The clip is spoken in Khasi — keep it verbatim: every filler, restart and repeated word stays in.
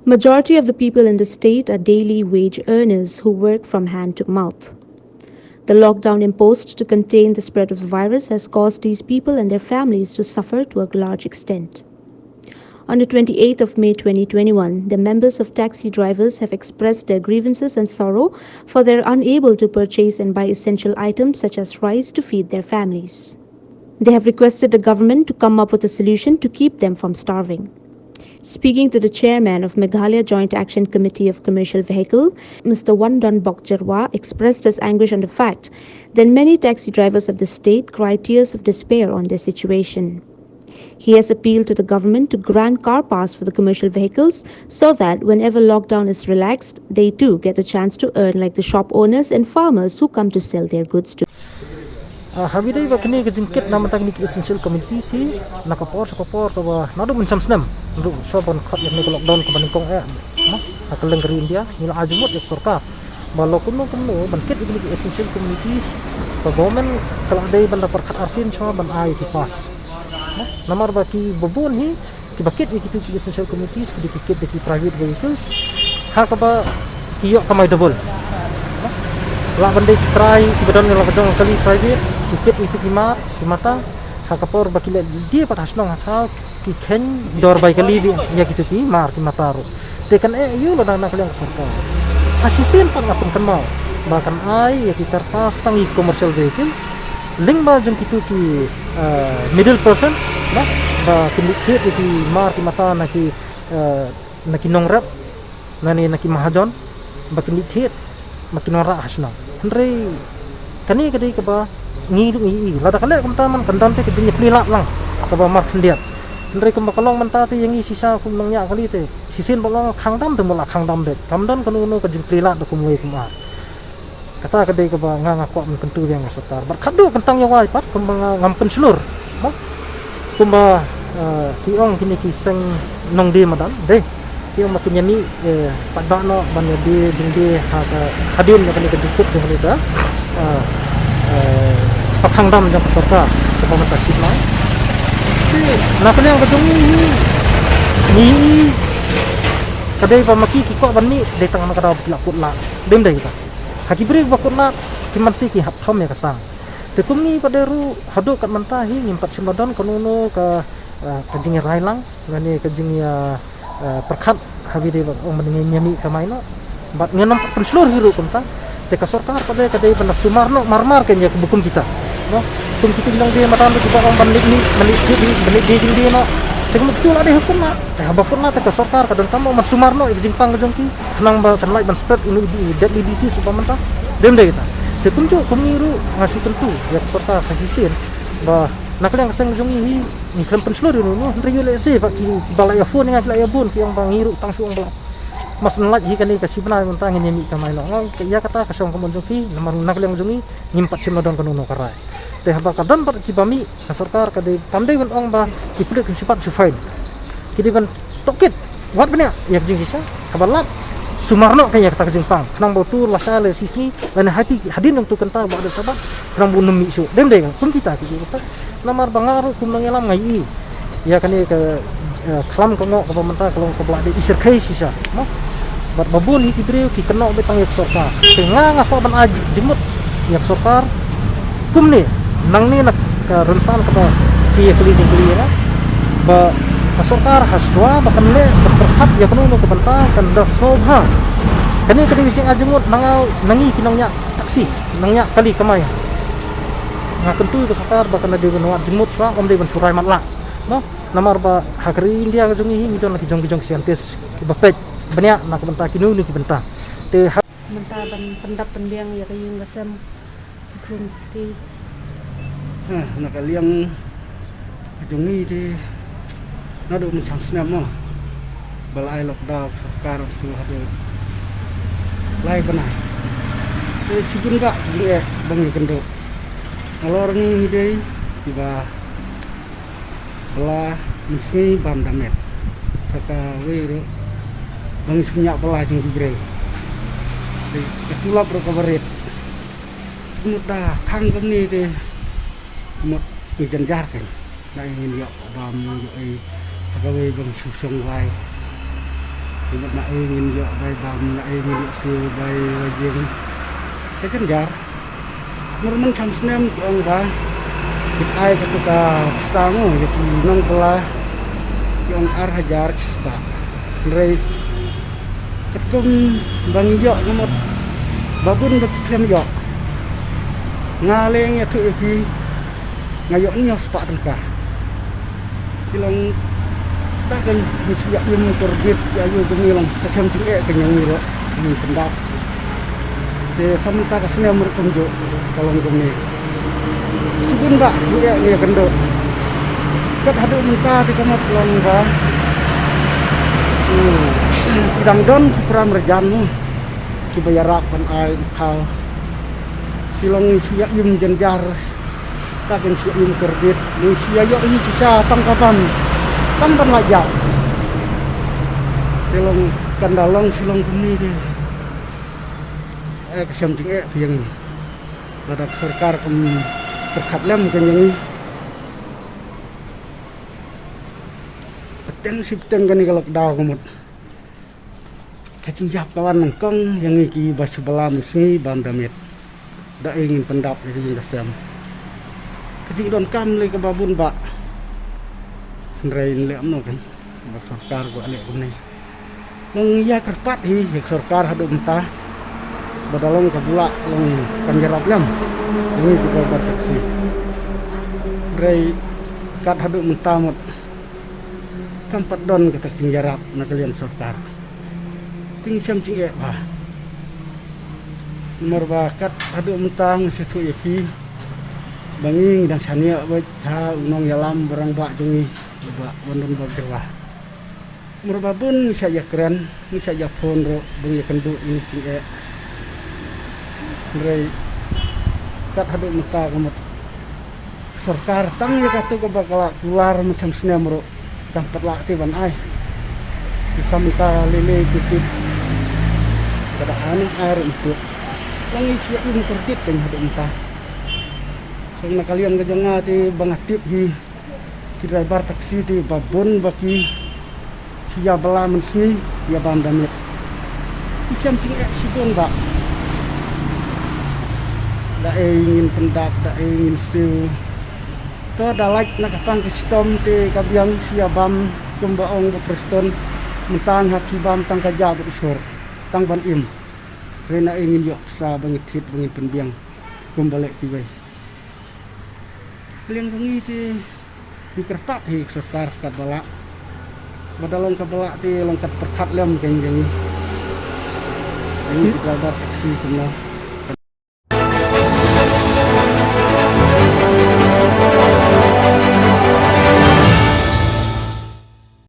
Majority of the people in the state are daily wage earners who work from hand to mouth. The lockdown imposed to contain the spread of the virus has caused these people and their families to suffer to a large extent. On the twenty-eighth of May twenty twenty-one, the members of taxi drivers have expressed their grievances and sorrow for their unable to purchase and buy essential items such as rice to feed their families. They have requested the government to come up with a solution to keep them from starving. Speaking to the chairman of Meghalaya Joint Action Committee of Commercial Vehicle, Mister Wandon Bokjarwa expressed his anguish on the fact that many taxi drivers of the state cry tears of despair on their situation. He has appealed to the government to grant car pass for the commercial vehicles so that whenever lockdown is relaxed, they too get a chance to earn like the shop owners and farmers who come to sell their goods to. Ah, ha kaba ïadei bad kine ki jingkit na bynta kine ki essential commodities hi, na ka por sha ka por kaba naduh myncham snem, naduh shuwa ban khot ïa kane ka lockdown kaba nyngkong eh, ha kylleng ka ri India, ngi la ai jingmut ïa ka sorkar ba lada kumno kumno ban kit ïa kine ki essential commodities, ka government ka la dei ban da pyrkhat arsien shuwa ban ai ïa ki pass. Namar ba kiba bun hi, kiba kit ïa kito ki essential commodities, ki dei ki kit da ki private vehicles, ha kaba ki ïoh kamai double. Lah ban dei ki trai kiba don la ka jong kali private, ki kit ïa kito ki mar ki mata, ha ka por ba ki leit die pat ha shnong ha thaw, ki kheiñ dor bai kali ïa kito ki mar ki mata ruh. Te kan eh ïa u lada na ka liang ka sorkar. Sa shisien pat nga pynkynmaw ba kan ai ïa ki car pass tang ïa ki commercial vehicle, lyngba jong kito ki, eh, middle person, ba kin leit thied ïa ki mar ki mata na ki, eh, na ki nongrep, na ne na ki mahajon, ba kin leit thied, ba kin wanrah ha shnong. Hynrei kane ka dei kaba ngi ruh ngi i, lada ka leh kumta man kan don te ka jingïaplie lad lang kaba markhyndiat. Hynrei kumba ka long mynta te ïa ngi shisha kum nongñiah kali te, shisien ba long khang dam te mut la khang dam beit. Kam don kano kano ka jingplie lad da kumwei kumwei. Kata ka dei kaba nga nga kwah ban kyntu ïa ka sorkar. Bad khatduh kyntang ïa wai pat kumba nga ngam pynshlur. Mo? Kumba, eh, ki ong kine ki seng nongdie madan. Dei. Ki ong ma kin ïa mih, eh, pat ba noh ban ïa die jingdie ha ka hadien ïa kane ka jingkup jong kane ka, eh, eh, pakhang dam jong ka sorkar. Kaba mynta shit lai. Te na ka liang ka jong ngi, ngi ka dei ba ma ki ki kwah ban mih dei tang na ka daw ba ki la kut lad. Dei ym dei kita. Ha ki briew ba kut lad ki man shi ki hap thom ïa ka sang. Te kum ngi pat de ruh haduh kat mynta hi ngim pat shim la don kano kano ka, eh, ka jingïarai lang lane ka jingïa, eh, pyrkhat ha kaba ïadei bad ong ban ngin ïa mih kamai noh. Bad ngin ym pat pynshlur hi ruh kumta. Te ka sorkar pat de ka dei ban da sumar noh marmar kein ïa kiba kum kita. Noh, kum kita ki nongdie madan ruh kiba ong ban leit mih, ban leit thied hi, ban leit die jingdie noh. Te kumno kita la dei ha kut lad. Te haba kut lad te ka sorkar ka donkam ban da sumar noh ïa ka jingpang ka jong ki. Khnang ba kan lait ban spread ïa une u deadly disease uba mynta. Dei ym dei kita. Te kumjuh kum ngi ruh nga shu kyntu ïa ka sorkar sa shisien ba na ka liang ka seng jong ngi hi ngi khlem pynshlur ïa uno uno, hynrei ïoh lehse ba ki, kiba la ïa phone ïa nga ki la ïa bun ki ong ba ngi ruh tang shu ong ba la mas nang lait hi kane ka shi bnai mynta ngin ïa mih kamai noh. Nga ong ïa kata ka shong ka mon jong ki, namar na ka liang jong ngi ngim pat shim la don kano kano ka rai. Te haba ka don pat kiba mih, ka sorkar ka dei, kam dei ban ong ba ki pulit kin shu pat shu fine. Ki dei ban tohkit wat bniah ïa ka jingshisha, haba lap sumar noh kein ïa kata ka jingpang. Khnang ba uto lashai la shisngi lane ha kti hadien jong uto u kynta ba dei Sabat, khnang ba un ym mih shuh. Dei ym dei, kum kita ki ïa kata. Namar ba nga ruh kum nongïalam nga ïohi ïa kane ka, eh, khlam ka ngoh kaba mynta ka long kaba la dei i shyrkhei shisha, mo? Bad ba bun hi ki briew ki kynnoh beit tang ïa ka sorkar. Te nga nga kwah ban ai jingmut ïa ka sorkar kumne, nangne na ka rynsan kaba ki ïa kylli jingkylli ïa nga, ba ka sorkar ha shuwa ba kan leh ban pyrkhat ïa kano kano ka bynta kan da sngewbha. Kane ka dei ka jingai jingmut na nga, na ngi ki nongñiah taxi, nongñiah kali kamai. Nga kyntu ïa ka sorkar ba kan da dei ban wad jingmut shuwa, ym dei ban shu rai matlah. Mo? Namar ba ha ka ri India ka jong ngi hi ngi don la ki jong ki jong ki scientist kiba peit bniah na ka bynta kino kino ki bynta. Te ha mynta ban pyndap pynbiang ïa ka ïing ka sem ki khun ki. Ha, na ka liang ka jong ngi te naduh mynshang snem mo ba la ai lockdown ka sorkar, tu haduh lai bnai. Te shibun bah jingeh ba ngi kynduh. Nalor ngi ngi dei kiba bylla mynsngi bam da met. Sa kawei ruh ba ngi shu ñiah bylla jong ki briew. Te ka tulop ruh kaba rit. Mut da khang kumne te mut ngi jynjar kein. Da ngin ïoh bam ïoh ei sa kawei ba ngi shu shong wai. Ki mut na ei ngin ïoh bai bam, na ei ngin ïoh siew bai la jing. Ka jynjar. Mur myncham snem ki ong ba ki ai katu ka pisa mo ïa ki nongpala, ki ong ar hajar spah. Hynrei katkum ba ngi ïoh, nga mut ba bun ba ki khlem ïoh. Nga leh ïathuh ïa phi, nga ïoh hynñiew spah tyngka. Ki long, ta kan ngi shu ïa im kordit ïa ïu kumne long, ka shem jingeh ka ïa ngi ruh, ngi pyndap. Te sa mynta ka snem ruh kumjuh ka long kumne. Shibun bah jingeh ngi ïa kynduh. Kat haduh mynta te ka mut long ba, hmm, ki dang don ki para marjan mo kiba ïarap ban ai u khaw. Ki long ngi shu ïa im jynjar. Ta kan shu im kordit, ngi shu ïa ïoh hi shisha tang ka bam, tang ban lait ïap. Te long kan da long shu long kumne te. Eh, ka shem jingeh phi ïa ngi. Lada ka sorkar kam pyrkhat lem kan ïa ngi. Pateng shi pateng kane ka lockdown ka mut. Ka jingïap ka wan nyngkong ïa ngi kiba shu bylla mynsngi bam da miet. Da ei ngin pyndap ïa ka jingïaseng. Ka jingdonkam lei kaba bun bah. Hynrei ngi leh kumno kan. Ba sorkar ka leh kumne. Ngi ïa kyrpad hi ïa ka sorkar haduh mynta. Ba da long ka bula long kan ïarap lem ïa ngi ki driver taxi. Hynrei kat haduh mynta mut kam pat don kata ka jingïarap na ka liang sorkar. Te ngi shem jingeh bha. Namar ba kat haduh mynta nga sngewthuh ïa phi ba ngi ngi dang shaniah beit ha u nongïalam ba rangbah jong ngi, Bah Wandon Bah Jyrwa. Namar ba bun ngi shah ïakren, ngi shah ïaphone ruh ba ngi ïakynduh ïa ngi jingeh. Hynrei kat haduh mynta ka mut sorkar tang ïa katu kaba ka la kular myncham snem ruh kam pat lah te ban ai. Te sa mynta lei lei ki tip ka da ai nang ai ruh mynta. Ngi shu ïa im kordit kan haduh mynta. Tang na ka liang ka jong nga te ba nga tip hi ki driver taxi te ba bun ba ki shu ïa bylla mynsngi ïa bam da miet. Ki shem jingeh shibun bah. Da ei ngin pyndap, da ei ngin siew. To da lait na ka pang ka shitom te ka biang shu ïa bam kumba ong Bah Preston. Mynta ngi hap shu bam tang ka ja bad u shor tang ban im. Hynrei na ei ngin ïoh pisa ba ngin thied ba ngin pynbiang kumba leh kiwei. Ka liang jong ngi te ngi kyrpad hi ka sorkar kat ba lah. Ba da long kat ba lah te long kat pyrkhat lem ka ïa ngi. Ïa ngi ki driver taxi kumno.